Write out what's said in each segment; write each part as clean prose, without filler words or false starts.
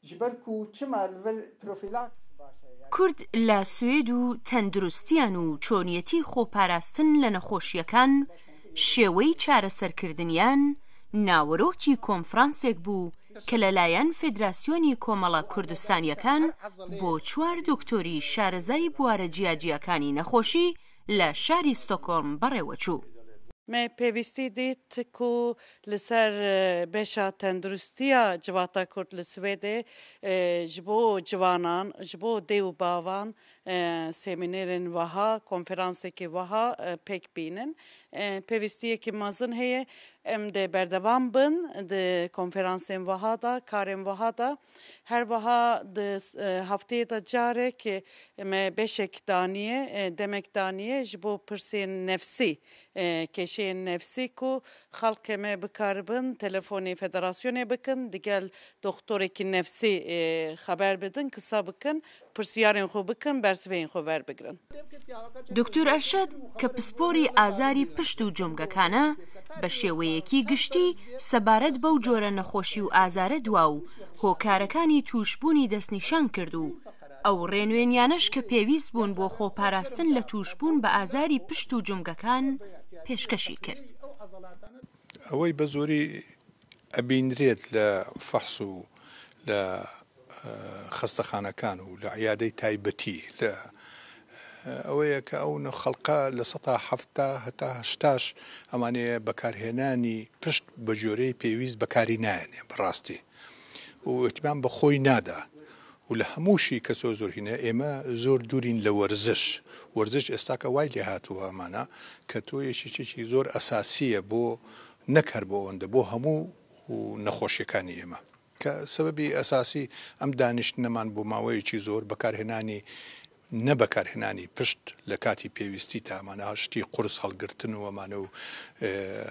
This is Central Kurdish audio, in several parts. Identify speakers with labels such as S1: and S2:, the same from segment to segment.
S1: Ji ber ku çima li vir profîlaks baş e yanî.
S2: کورد لە سوێد و تەندروستیان و چۆنیەتی خۆپاراستن لە نەخۆشییەکان، شێوەی چارەسەرکردنیان، ناوەرۆکی کۆنفرانسێک بوو کە لەلایەن فێدراسیۆنی کۆمەڵە کوردستانییەکان بۆ چوار دۆکتۆری شارەزای بوارە جیاجیاکانی نەخۆشی لە شاری ستۆکۆڵم بەڕێوەچوو.
S3: Me pêwîstî dît ku li ser beşa tenduristiya civata Kurd li Swêdê ji bo ciwanan, ji bo dê û bavan semînerên wiha, konferansekî wiha pêk bînin. Pêwîstiyekî mezin heye. Em dê berdewam bin di konferansên wiha de, karên wiha de. Her wiha di hefteyê de carek me beşek daniye, demek daniye ji bo pirsên nefsî, kêşeyên nefsî ku xelkê me bikaribin telefonê federasyonê bikin, digel doxtorekî nefsî xeber bidin, kisa bikin پرسیارên xwe bikin bersivên xwe werbigirin.
S2: دکتۆر ئەرشەد کە پسپۆری ئازاری پشت و جومگەکانە، بە شێوەیەکی گشتی سەبارەت بەو جۆرە نەخۆشی و ئازارە دوا و هۆکارەکانی تووشبوونی دەستنیشان کرد و ئەو ڕێنوێنیانەش کە پێویست بوون بۆ خۆپاراستن لە تووشبوون بە ئازاری پشت و جومگەکان پێشکەشی کرد.
S4: ئەوەی بە زۆری ئەبینرێت لە فەحس و لە خەستەخانەکان و لە عیادەی تایبەتی لە ئەوەیە کە ئەو خەڵقە لە سەتا حەفتا هەتا هەشتاش ئەمانەیە بەکارهێنانی پشت بە جۆرەی پێویست بەکاری نایەنێ بەڕاستی و ئیهتیمام بە خۆی نادا و لە هەمووشی کە زۆر زۆر هینە ئێمە زۆر دوورین لە وەرزش وەرزش ئێستاکە وای لێ هاتووە ئەمانە کە تۆ یەکێکێکی زۆر ئەساسیە بۆ نەک هەر بۆ ئەوەندە بۆ هەموو نەخۆشیەکانی ئێمە کە سەبەبی ئەساسی ئەم دانیشتنەمان بۆ ماوەیەکی زۆر بەکارهێنانی نە بەکارهێنانی پشت لە کاتی پێویستی تا ئەمانە شتی قورس هەڵگرتن و ئەمانە و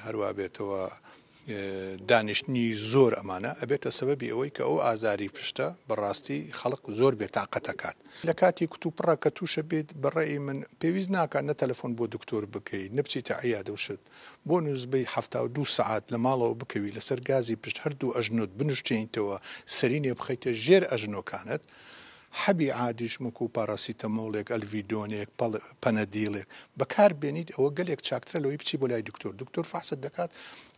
S4: هەروا بێتەوە دانیشتنی زۆر ئەمانە ئەبێتە سەبەبی ئەوەی کە ئەو ئازاری پشتە بەڕاستی خەڵک زۆر بێتاقەت ئەکات. لە کاتی کوتوپڕا کە تووشە بیت بە ڕەئی من پێویست ناکات نە تەلەفۆن بۆ دکتۆر بکەی نە بچیتە عیادە و شت بۆ نزبەی 72 سەعات لە ماڵەوە بکەوی لەسەر گازی پشت هەردوو ئەژنۆت بنوشتێنیتەوە سەرینێ بخەیتە ژێر ئەژنۆکانت حەبی عادیش وەکو پاراسیتەمۆڵێک، ئەلڤیدۆنێک، پەنەدیڵێک بەکار بێنیت ئەوە گەلێک چاکترە لەوەی بچی بۆ لای دکتۆر، دکتۆر فەحست دەکات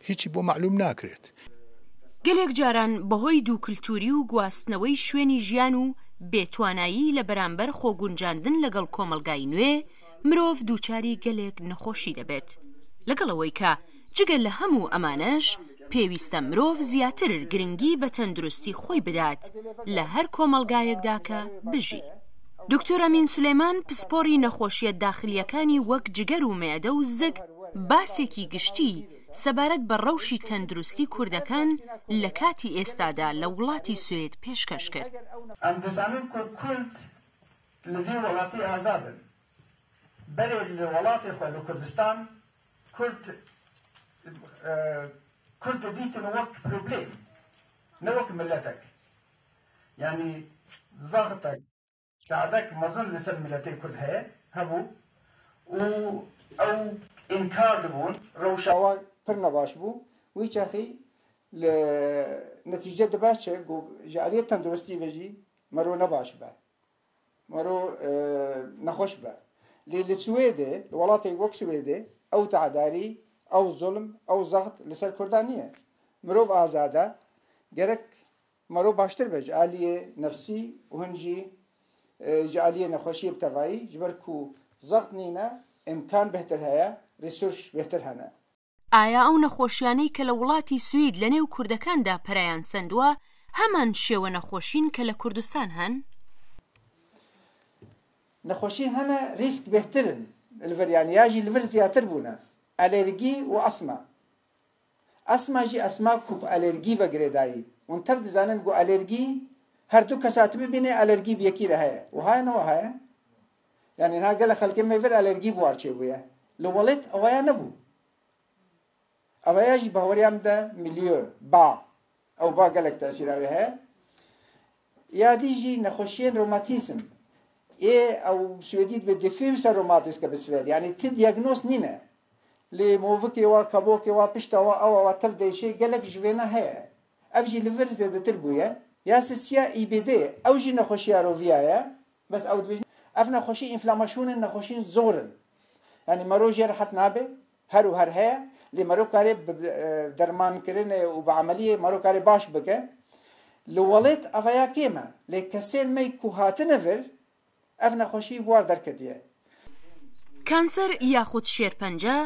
S4: هیچی بۆ مەعلوم ناکرێت.
S2: گەلێک جاران بەهۆی دووکلتوری و گواستنەوەی شوێنی ژیان و بێ توانایی لە بەرامبەر خۆگونجاندن لەگەڵ کۆمەڵگای نوێ، مرۆڤ دووچاری گەلێک نەخۆشی دەبێت. لەگەڵ ئەوەی کە جگە لە هەموو ئەمانەش پێویستە مرۆڤ زیاتر گرنگی بە تەندروستی خۆی بدات لە هەر کۆمەڵگایەکدا کە بژی. دکتۆر ئەمین سولەیمان پسپۆڕی نەخۆشییە داخلییەکانی وەک جگەر و مێعدە و زگ باسێکی گشتی سەبارەت بە ڕەوشی تەندروستی کوردەکان لە کاتی ئێستادا لە وڵاتی سوێد پێشکەش کرد.
S1: Em dizanin ku Kurd li vî welatî azad in. Berê li welatê xwe li Kurdistan Kurd Kurd didîtin wek problêm ne wek miletek. Yanî zextek, tehdek mezin li ser miletê Kurd heye, hebû û ew înkar dibûn. Rewşa wan pir nebaş bû. Wî çaxî li netîce dibe çi ku ji aliyê tenduristî ve jî mero nebaş be. Mero nexweş be. Lê li Swêdê, li welatê wek Swêdê ew teedarî, ew zulm, ew zext li ser Kurdan nîye. Mirov azad e, gerek mero baştir be ji aliyê nefsî û hin jî ji aliyê nexweşiyê bi tevayî ji ber ku zext nîne, îmkan bêhtir heye, resurş bêhtir hene.
S2: ئایا ئەو نەخۆشیانەی کە لە وڵاتی سوید لە نێو کوردەکاندا پەرەیان سەندووە هەمان شێوە نەخۆشین کە لە کوردستان هەن؟
S1: نەخۆشی هەنە ریسک بێهترن li vir yanî ya jî li vir ziyatır bûne alergî û asma. Asma jî asma ku bi alergî ve girêdayî. Hûn tev dizanin ku alergî her du kesa tu bibînê alergî bi yekî re heye. Wiha ye ne wiha ye? Yanî niha gelek xelkê me vir alergî bi war çêbûye. Li welêt ewaya nebû. Ewaya jî baweriya min de milieu, ba. Ew ba gelek tesîra wê heye. Ya dî jî nexweşiyên romatîzm. Ê ew Swêdî dibê diffuse romatîske bi sver. Yanî ti diyagnoz nîne. Lê movikê wa, kebokê wa, pişta wa, ewa wa tev dêşê gelek ji vêna heye. Ev jî li vir zêdetir bûye. یا سسیا IBD ئەو ژی نەخۆشیا رۆڤیایە بەس ئەو دبێژن ئەف نەخۆشی ئینفلاماسیونن نەخۆشین زۆرن یانی مەرۆ ژێ رەحەت نابێ هەر و هەر هەیە لێ مەرۆ کارێ ب دەرمان کرنێ و بە عەمەلیێ مەرۆ کارێ باش بکە لە وەڵێت ئەڤەیا کێمە لێ کەسێن مەی کو هاتنە ڤر ئەڤ نەخۆشی بوار دەرکەتیە.
S2: کانسەر یاخود شێرپەنجە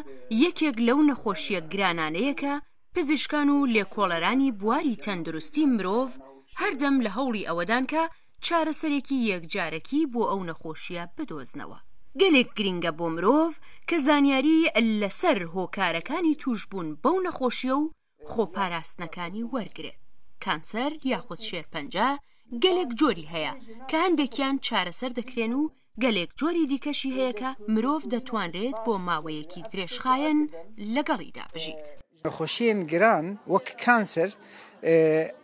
S2: یەکێک لەو نەخۆشییە گرانانەیە کە پزیشکان و لێکۆڵەرانی بواری تەندروستی مرۆڤ هەردەم لە هەوڵی ئەوەدان کە چارەسەرێکی یەکجارەکی بۆ ئەو نەخۆشییە بدۆزنەوە. گەلێک گرینگە بۆ مرۆڤ کە زانیاری لەسەر هۆکارەکانی تووشبوون بەو نەخۆشییە و خۆپاراستنەکانی وەرگرێت. کانسەر یاخود شێرپەنجە گەلێک جۆری هەیە کە هەندێکیان چارەسەر دەکرێن و گەلێک جۆری دیکەشی هەیە کە مرۆڤ دەتوانرێت بۆ ماوەیەکی درێژخایەن لەگەڵیدا بژیت.
S1: نەخۆشیێن گران وەک کانسەر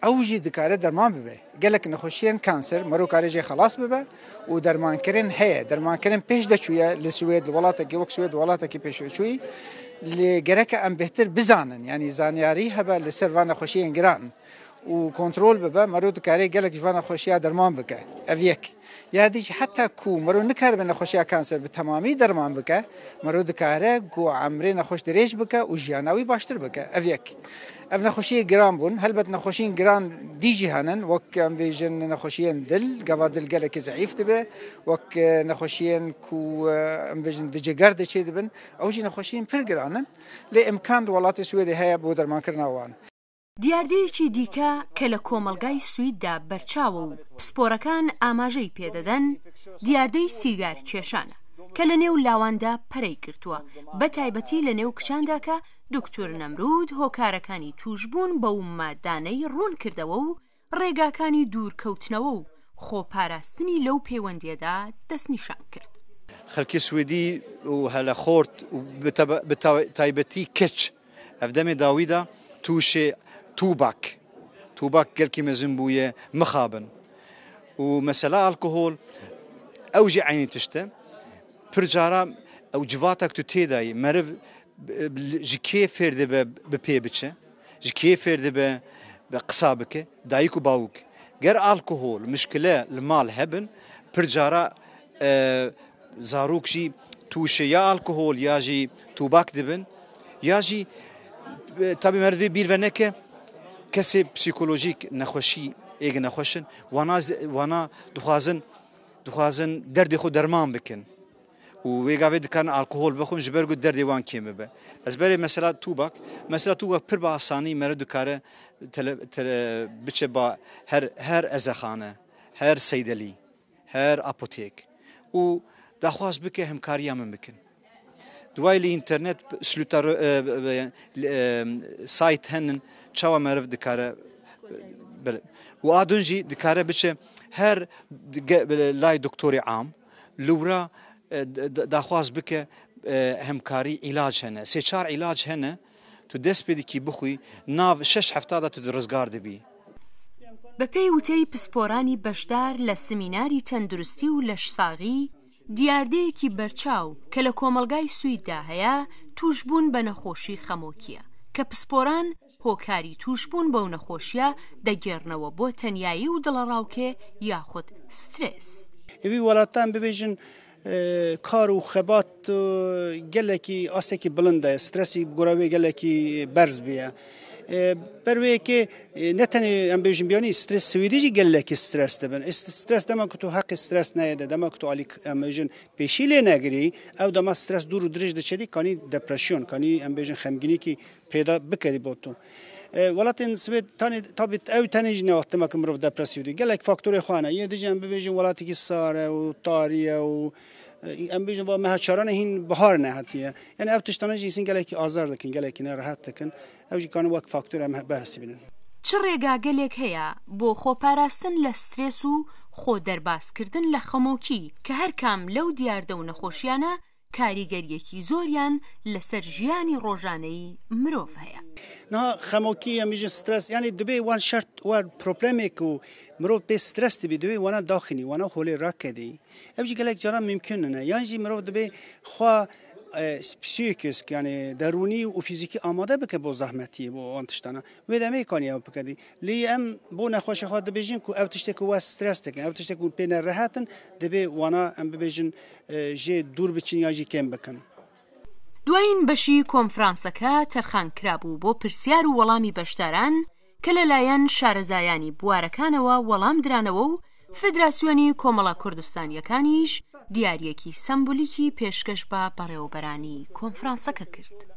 S1: ئەو ژی دکارێ دەرمان ببێ. گەلەک نەخۆشیێن کانسەر مەرۆ کارێ ژێ خەڵاس ببێ و دەرمانکردن هەیە. دەرمانکردن پێش دەچوویە لە سوێد، وڵاتێکی وەک سوێد وڵاتێکی پێشوەچووی لێ گەرەکە ئەم بێتر بزانن یانی زانیاری هەبە لەسەر ڤان نەخۆشیێن گران و کۆنترۆل ببە مەرۆ دکارێ گەلەک ڤان نەخۆشیا دەرمان بکە. ئەڤ یەک. یا دیج حتا کو مرۆ نکاربێ نەخۆشیا کانسەر bi تەمامی دەرمان بکە مرۆ دکارە کو عەمرێ نەخۆش درێژ بکە و ژیاناوی باشتر بکە ئەv یەک ئەv نەخۆشیە گران بوون هەلبەت نەخۆشین گران دیجی هەنن وەک ئەم بێژن نەخۆشیەن دل گەوا دل گەلێکی زەعیف دبێ وەک نەخۆشیەن کو ئەم بێژن دجگەر دەچێ دبن ئەو ژی نەخۆشین پر گرانن لێ ئیمکان وڵاتی سوێدێ هەیە بۆ دەرمانکردنا وان.
S2: دیاردەیەکی دیکە کە لە کۆمەڵگای سویددا بەرچاوە و پسپۆرەکان ئاماژەی پێدەدەن، دیاردەی سیگار کێشانە کە لە نێو لاواندا پەرەی گرتووە، بە تایبەتی لە نێو کچاندا کە دوکتور نەمرود هۆکارەکانی تووشبوون بەو مادانەی ڕوون کردەوە و ڕێگاکانی دوورکەوتنەوە و خۆپاراستنی لەو پەیوەندییەدا دەستنیشان کرد.
S5: خەلکی سویدی و هەلە خۆرت و بە تایبەتی کچ ئەڤ دەمێ داوی دا تووشێ توباک توباک گەلکی مەزن بوویە مخابن و مەسەلا ئالکۆهۆل ئەو ژی عەینی تشتە پر جارا ئەو جڤاتەک تو تێدایی مەرڤ ji kê fêr dibe bi pê biçe ji kê fêr dibe qisa bike dayik û bawik ger alkohol mişkile li mal hebin pir cara Zarok jî tûşê ya alkohol ya jî tûbak dibin ya jî tabî meriv vê bîr ve neke kesê psîkolojîk nexweşî êg nexweş in wana wana dixwazin dixwazin derdê xwe derman bikin û wê gavê dikarin alkohol bixwin ji ber ku derdê wan kêm bibe. Ez berê mesela tûbak mesela tûbak pir bi asanî meriv dikare tele tele biçe ba her her ezexane her seydelî. Her apotek û daxwaz bike hemkariya min bikin. Duwayê li înternet sayt henin çawa meriv dikare û a din jî dikare biçe her lay doktorê am li wira daxwaz bike hemkarî îlac hene. Sê çar îlac hene Tu dest pê dikî bixwî, nav şeş hefta de tu di rizgar dibî.
S2: بەپێی وتەی پسپۆرانی بەشدار لە سمیناری تەندروستی و لەشساغی، دیاردەیەکی بەرچاو کە لە کۆمەڵگای سویددا هەیە تووشبوون بە نەخۆشی خەمۆکییە، کە پسپۆران هۆکاری تووشبوون بەو نەخۆشییە دەگێڕنەوە بۆ تەنیایی و دڵەڕاوکێ یاخود سترێس.
S6: ئەوی وڵاتان ببێژن کار و خەبات gelekî astekî bilind e, stresî gora wê gelekî berz bûye. Ber wê yekê ne tenê em bêjin biyanî stres Swêdî jî gelekî stres dibin. Stres dema ku tu heqê stres neyê dema ku tu alî em bêjin pêşî lê negirî ew dema stres dûr û dirêj diçe kanî depresyon kanî em bêjin xemgînîkî pêda bikerî bo tu. Welatên Swêd tanê tabî ew tenê jî ne dema ku mirov depresîv dî. Gelek faktorê xwe hene. Yê dijî em bibêjin welatekî sar e û tarî ye û em bêjin va meha çaran e hîn bihar nehatiye. Yani ev tiştane jî însan gelekî azar dikin, gelekî nerehet dikin. Ew jî karin wek faktor em bihesibînin.
S2: چ ڕێگاگەلێک هەیە بۆ خۆپاراستن لە سترێس و خۆ دەربازکردن لە خەمۆکی کە هەرکام لەو دیاردە و نەخۆشیانە کاریگەرییەکی زۆریان لەسەر ژیانی ڕۆژانەی مرۆڤ هەیە.
S6: Niha xemokî em bêjin stres yanî dibê wan şert wer problemê ku mirov pê stres dibî dibê wana daxînî wana holê rakedî. Ev jî gelek caran mimkün nine. Yan jî mirov dibê xwe Psykisk yanî derûnî û fîzîkî amade bike bo zehmetiyê bo wan tiştana. Wê demê kanî ew bike dî. Lê em bo nexweşê xwe dibêjin ku ew tiştê ku we stres dikin, ew tiştê ku pê nerehet in, dibê wana em bibêjin jê dûr biçin ya jî kêm bikin.
S2: دوایین بەشی کۆنفرانسەکە تەرخان کرابوو بۆ پرسیار و وەڵامی بەشداران کە لەلایەن شارەزایانی بوارەکانەوە وەڵام درانەوە و فیدراسیۆنی کۆمەڵە کوردستانییەکانیش دیارییەکی سەمبولیکی پێشکەش بە بەڕێوەبەرانی کۆنفرانسەکە کرد.